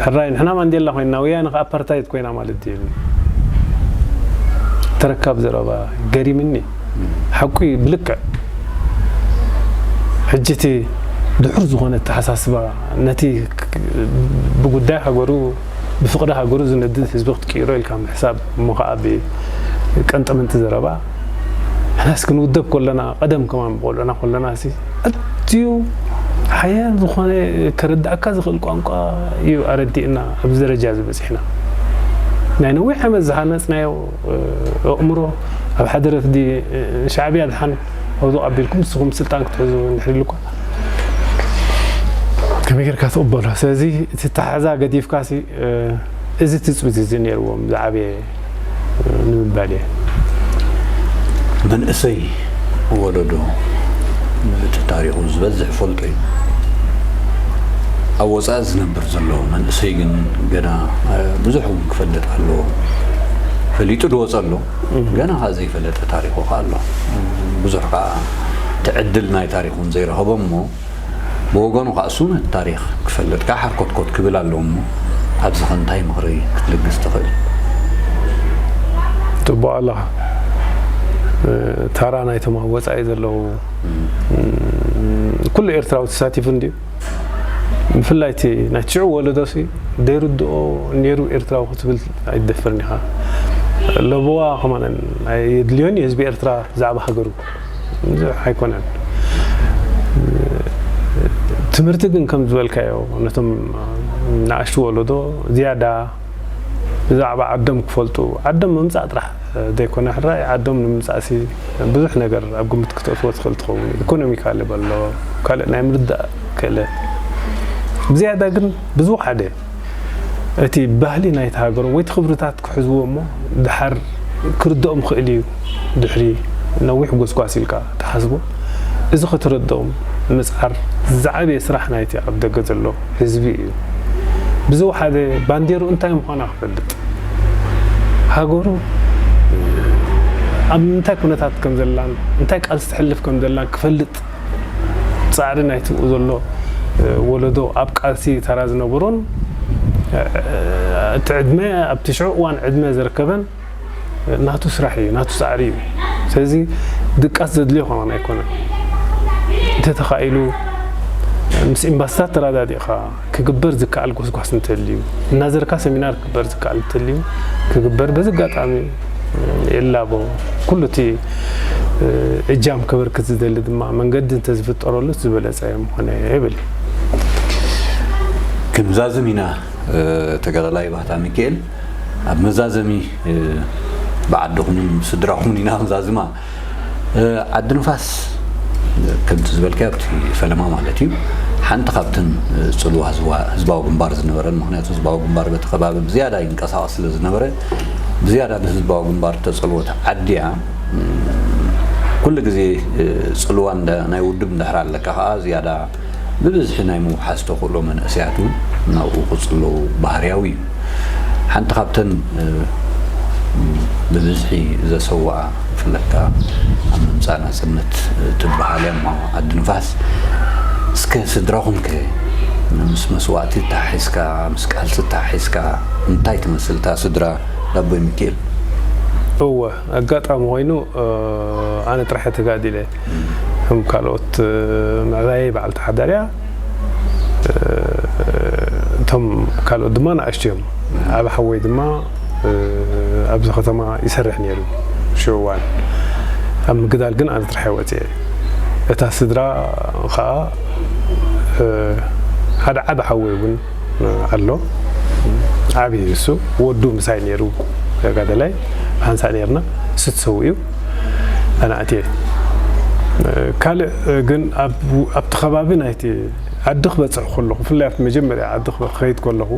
ሕራይ ንሕና ማንዴላ ኮይና ወያነ ከ ኣፓርታይድ ኮይና ማለት ድዩ ተረካብ ዘረባ ገሪምኒ ሓቁ ብልክዕ ሕጂ እቲ ድሑር ዝኾነ ኣተሓሳስባ ነቲ ብጉዳይ ሃገሩ ብፍቕሪ ሃገሩ ዝነድድ ህዝቢ ክትቅይሮ ኢልካ ምሕሳብ እሞ ከዓ ብቀንጠመንጢ ዘረባ ንሕናስ ክንውደብ ከለና ቀደም ከማን ብቆልዑና ከለና ሲ ኣዝዩ ሓያል ዝኾነ ከረዳእካ ዝኽእል ቋንቋ እዩ ኣረዲእና ኣብዚ ደረጃ እዚ በፂሕና ናይ ነዊሕ ዓመት ዝሃነፅናዮ ኣእምሮ ኣብ ሓደ ረፍዲ ሻዕብያ ድሓን ኣብዙ ኣቢልኩም ንስኹም ስልጣን ክትሕዙ እንድሕር ኢሉኳ ከመይ ጌርካ ትቕበሎ ስለዚ እቲ ተሓዛ ገዲፍካ ሲ እዚ ትፅቢት እዚ ነይርዎም ዝዓበየ ንምባል እየ መንእሰይ ወለዶ እቲ ታሪኹ ዝበዝሕ ፈልጦ እዩ ኣብ ወፃኢ ዝነብር ዘሎ መንእሰይ ግን ገና ብዙሕ እውን ክፈልጥ ኣለዎ ፈሊጡ ዝወፀ ኣሎ ገና ከዓ ዘይፈለጠ ታሪኹ ከዓ ኣሎ ብዙሕ ከዓ ትዕድል ናይ ታሪኹን ዘይረኸቦ እሞ ብወገኑ ከዓ እሱ ነቲ ታሪኽ ክፈልጥ ከዓ ሓርኮትኮት ክብል ኣለዎ እሞ ኣብዚ ከ እንታይ ምኽሪ ክትልግስ ትኽእል? ፅቡቅ ኣለኻ ታራ ናይቶም ኣብ ወፃኢ ዘለዉ ኩሉ ኤርትራዊ ተሳቲፉ እንድዩ ብፍላይ እቲ ናይ ትሽዑ ወለዶ ሲ ዘይርድኦ ነይሩ ኤርትራዊ ክትብል ኣይትደፍርን ኢኻ ለበዋ ከማን ኣየድልዮን እዩ ህዝቢ ኤርትራ ብዛዕባ ሃገሩ ብዙሕ ኣይኮነን ትምህርቲ ግን ከም ዝበልካዮ ነቶም ንኣሽቱ ወለዶ ዝያዳ ብዛዕባ ዓዶም ክፈልጡ ዓዶም ምምፃእ ጥራሕ ዘይኮነ ሕራይ ዓዶም ንምምፃእሲ ብዙሕ ነገር ኣብ ግምት ክተእትዎ ትኽእል ትኸውን ኢኮኖሚካሊ በሎ ካልእ ናይ ምርዳእ ክእለት ብዝያዳ ግን ብዝወሓደ እቲ ባህሊ ናይቲ ሃገሮም ወይ ክብርታት ክሕዝዎ እሞ ድሓር ክርድኦም ክእል እዩ ድሕሪ ነዊሕ ጎስጓስ ኢልካ ትሓስቦ እዚ ክትርድኦም ምፅዓር ዝዓበየ ስራሕ ናይቲ ኣብ ደገ ዘሎ ህዝቢ እዩ ብዝወሓደ ባንዴሩ እንታይ ምዃና ክፈልጥ ሃገሩ ኣብ ምንታይ ኩነታት ከም ዘላን እንታይ ቃልሲ ትሕልፍ ከም ዘላን ክፈልጥ ፃዕሪ ናይቲ ብኡ ዘሎ ወለዶ ኣብ ቃልሲ ተራ ዝነበሮን እቲ ዕድመ ኣብቲ ሽዑ እዋን ዕድመ ዝርከበን ናቱ ስራሕ እዩ ናቱ ፃዕሪ እዩ ስለዚ ድቃስ ዘድልዮ ከማን ኣይኮነን እንተተኻኢሉ ምስ ኤምባስታት ተረዳዲእኻ ክግበር ዝከኣል ጎስጓስ እንተልዩ እናዘርካ ሰሚናር ክግበር ዝከኣል እንተልዩ ክግበር በዚ ኣጋጣሚ የላቦ ኩሉ እቲ እጃም ከበርክት ዝደሊ ድማ መንገዲ እንተዝፍጠረሉ ዝበለፀ ምኾነ ይብል ክንዛዝም ኢና ተጋዳላይ ባህታ ሚካኤል ኣብ መዛዘሚ ብዓድኹምን ስድራኹምን ኢና ክንዛዝማ ዓዲ ንፋስ ከምቲ ዝበልካዮ ኣብቲ ፈለማ ማለት እዩ ሓንቲ ካብተን ፅልዋ ህዝባዊ ግንባር ዝነበረን ምክንያቱ ህዝባዊ ግንባር በቲ ከባቢ ብዝያዳ ይንቀሳቐስ ስለ ዝነበረ ብዝያዳ ንህዝባዊ ግንባር ተፀልወት ዓዲ እያ ኩሉ ግዜ ፅልዋ ናይ ውድብ እንድሕር ኣለካ ከዓ ዝያዳ ብብዝሒ ናይ ምውሓዝ ተኽእሎ መንእሰያት እውን ናብኡ ክፅለዉ ባህርያዊ እዩ። ሓንቲ ካብተን ብብዝሒ ዘሰውኣ ብፍላይ ከዓ ኣብ ምምፃእ ናፅነት ትበሃል እያ እሞ ዓዲ ንፋስ እስከ ስድራኹም ከ ምስ መስዋእቲ ተሓሒዝካ ምስ ቃልሲ ተሓሒዝካ እንታይ ትመስል እታ ስድራ ዳቦይ ሚካኤል? እወ፣ ኣጋጣሚ ኮይኑ ኣነ ጥራሕ ተጋዲለ። ከም ካልኦት ምዕራይ በዓልቲ ሓዳር እያ። እቶም ካልኦት ድማ ንኣሽቱ እዮም። ዓቢ ሓወይ ድማ ኣብዚ ከተማ ይሰርሕ ነይሩ። ሽዑ እዋን ኣብ ምግዳል ግን ኣነ ጥራሕ ወፅየ። እታ ስድራ ከዓ ሓደ ዓቢ ሓወይ እውን ኣሎ። ዓቢ እዩ እሱ። ወዱ ምሳይ ነይሩ ተጋደላይ። ሓንሳእ ነይርና። እሱ ተሰዊኡ ኣነ ኣትየ። ካልእ ግን ኣብቲ ከባቢ ናይቲ ዓዲ ክበፅሕ ከለኹ፣ ብፍላይ ኣብቲ መጀመርያ ዓዲ ክኸይድ ከለኹ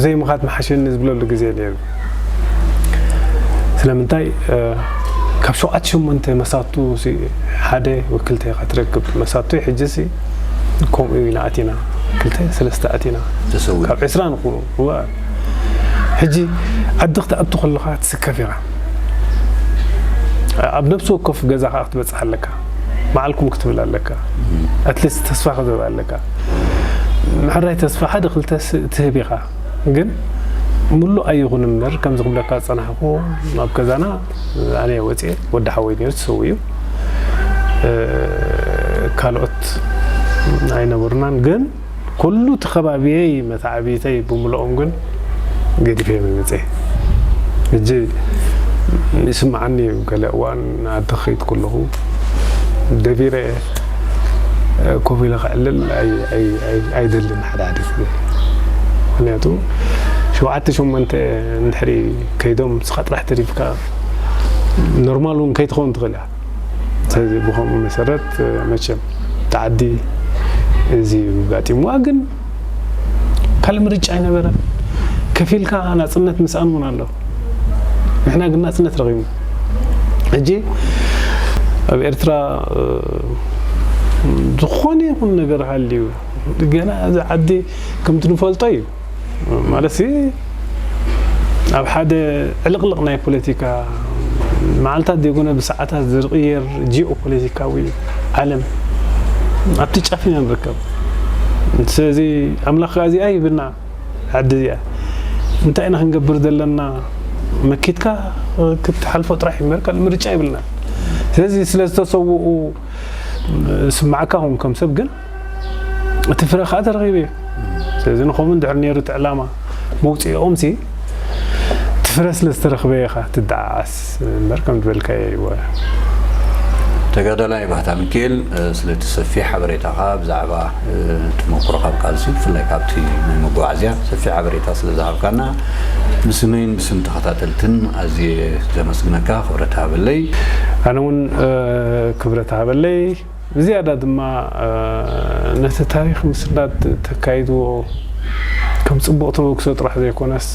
ዘይምኻድ መሓሸኒ ዝብለሉ ግዜ ነይሩ። ስለምንታይ ካብ ሸውዓተ ሸሞንተ መሳቱ ሓደ ወይ ክልተ ኢኻ ትረክብ። መሳቱ ሕጂ ሲ ከምኡ ኢና ኣቲና፣ ክልተ ሰለስተ ኣቲና። ተሰዊኡ። ካብ ዕስራ ንኹ ሕጂ ዓዲ ክትኣቱ ከለኻ ትስከፍ ኢኻ። ኣብ ነብሲ ወከፍ ገዛ ከዓ ክትበፅሕ ኣለካ። መዓልኩም ክትብል ኣለካ። ኣትሊስት ተስፋ ክትህብ ኣለካ። ምሕራይ ተስፋ ሓደ ክልተ ትህብ ኢኻ። ግን ምሉእ ኣይኹን እምበር ከምዚ ክብለካ ዝፀናሕኩ ኣብ ገዛና ኣነ ወፅኤ ወዲ ሓወይ ነይሩ ተሰዊኡ። ካልኦት ኣይነበሩናን። ግን ኩሉ እቲ ከባቢየይ መተዓቢተይ ብምልኦም ግን ገዲፈ መመፀ። ሕጂ ይስምዓኒ እዩ። ገለ እዋን ዓዲ ክኸይድ ከለኹ ደቢረ ኮፍ ኢለ ክዕልል ኣይደልን ሓደ ሓደ ግዜ። ምክንያቱ ሸውዓተ ሸሞንተ እንድሕሪ ከይዶም ንስኻ ጥራሕ ተሪፍካ ኖርማል እውን ከይትኸውን ትኽእል እያ። ስለዚ ብኸምኡ መሰረት መቸም ተዓዲ እዚ ጋጢምዋ ግን ካልእ ምርጫ ኣይነበረ። ከፊልካ ናፅነት ምስኣን እውን ኣሎ። ንሕና ግን ናፅነት ረኺብና። ሕጂ ኣብ ኤርትራ ዝኾነ ይኹን ነገር ሃልዩ ገና እዚ ዓዲ ከምቲ ንፈልጦ እዩ። ማለት ኣብ ሓደ ዕልቕልቕ ናይ ፖለቲካ መዓልታት ዘይኮነ ብሰዓታት ዝቕየር ጂኦ ፖለቲካዊ ዓለም ኣብቲ ጫፍ ኢና ንርከብ። ስለዚ ኣምላኽ ከኣ እዚኣ ይብና ዓዲ እዚኣ እንታይ ኢና ክንገብር ዘለና? መኪትካ ክትሓልፎ ጥራሕ ይመርካ ምርጫ ይብልና። ስለዚ ስለ ዝተሰውኡ ስማዕካ ኹም ከም ሰብ ግን እቲ ፍረ ከዓ ተረኺቡ እዩ። ስለዚ ንኸምኡ እንድሕር ነይሩ እቲ ዕላማ መውፅኦም ሲ እቲ ፍረ ስለ ዝተረኽበ ኢኻ ትደዓዓስ እምበር ከም ዝበልካዮ ይወ ተጋዳላይ ባህታ ሚካኤል ስለቲ ሰፊሕ ሓበሬታኻ ብዛዕባ ተመክሮ ካብ ቃልሲ ብፍላይ ካብቲ ናይ መጓዓዝያ ሰፊሕ ሓበሬታ ስለ ዝሃብካና ብስመይን ብስም ተኸታተልትን ኣዝየ ዘመስግነካ። ክብረት ሃበለይ። ኣነ እውን ክብረት ሃበለይ። ብዝያዳ ድማ ነቲ ታሪኽ ምስናድ ተካይድዎ ከም ፅቡቕ ተበግሶ ጥራሕ ዘይኮነስ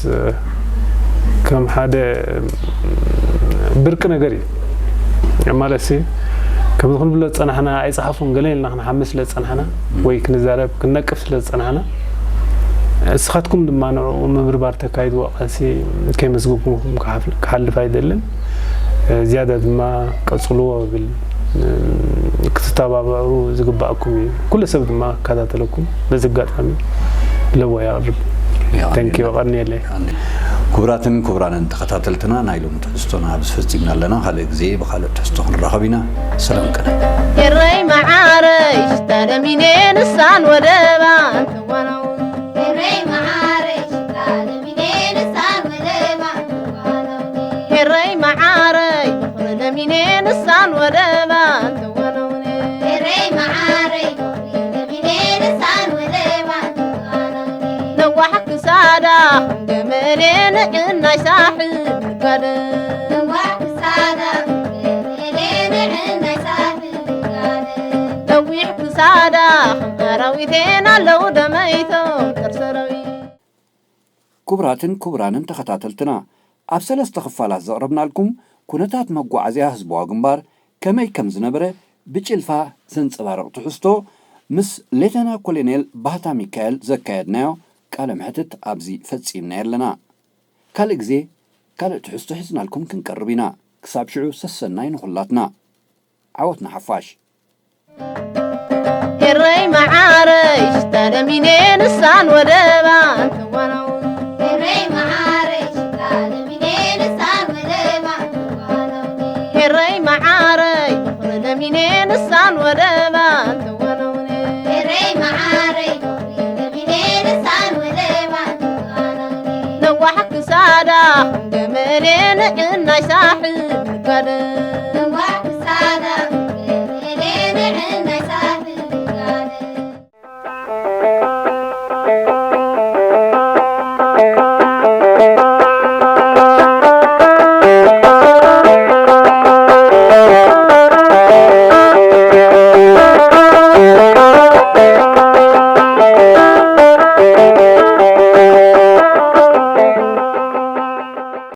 ከም ሓደ ብርቂ ነገር እዩ። ማለት ከምዚ ክንብሎ ዝፀናሕና ኣይፀሓፉን ገለ ኢልና ክንሓምስ ስለ ዝፀናሕና ወይ ክንዛረብ ክንነቅፍ ስለ ዝፀናሕና እስኻትኩም ድማ ንዕኡ ምብርባር ተካይድዎ ቃልሲ ከይመስገንኩም ክሓልፍ ኣይደልን። ዝያዳ ድማ ቀፅልዎ ብል ክትተባብዑ ዝግባኣኩም እዩ። ኩሉ ሰብ ድማ ክከታተለኩም በዚ ኣጋጣሚ ለቦ የቕርብ። ተንኪዮ ቀርንየለይ። ክቡራትን ክቡራንን ተኸታተልትና ናይ ሎሚ ትሕዝቶና ኣብዚ ፈፂምና ኣለና። ካልእ ግዜ ብኻልእ ትሕዝቶ ክንራኸብ ኢና። ሰላም ቅነ። ኤረይ መዓረይ ሽታ ደሚኔ ንሳን ወደባን ተዋናውን። ኤረይ መዓረይ ሽታ ደሚኔ ንሳን ወደባን ተዋናውን። ኤረይ መዓረይ ፍቕሪ ደሚኔ ንሳን ወደባን ተዋናውን። ኤረይ መዓረይ ፍቕሪ ደሚኔ ንሳን ወደባን ተዋናውን። ነዋሕ ክሳዳ ከም ገመሌ ንዕናይ ሳሕል ንጋደ። ነዋሕ ክሳዳ ከም ገመሌ ንዕናይ ሳሕል ንጋደ። ነዊሕ ክሳዳ ከም ኣራዊቴን ኣለዉ ደመይቶም ጦር ሰራዊት። ክቡራትን ክቡራንን ተኸታተልትና ኣብ ሰለስተ ክፋላት ዘቕረብናልኩም ኩነታት መጓዓዝያ ህዝባዊ ግንባር ከመይ ከም ዝነበረ ብጭልፋ ዘንጸባርቕ ትሕዝቶ ምስ ሌተና ኮሎኔል ባህታ ሚካኤል ዘካየድናዮ ቃለ መሕትት ኣብዚ ፈጺምናዮ ኣለና። ካልእ ግዜ ካልእ ትሕዝቶ ሒዝናልኩም ክንቀርብ ኢና። ክሳብ ሽዑ ሰሰናይ ንኹላትና። ዓወት ንሓፋሽ። ኤረይ መዓረይ ሽታ ደሚኔ ንሳን ወደባን ተዋናው። ልሳን ወደባን ትወነውኔ። ኤረይ መዓረይ፣ ለሚኔ ልሳን ወደባን ትወነውኔ። ነዋሕ ክሳዳ ከም ገመዴ፣ ንዕናይ ሳሕል ንጋደ።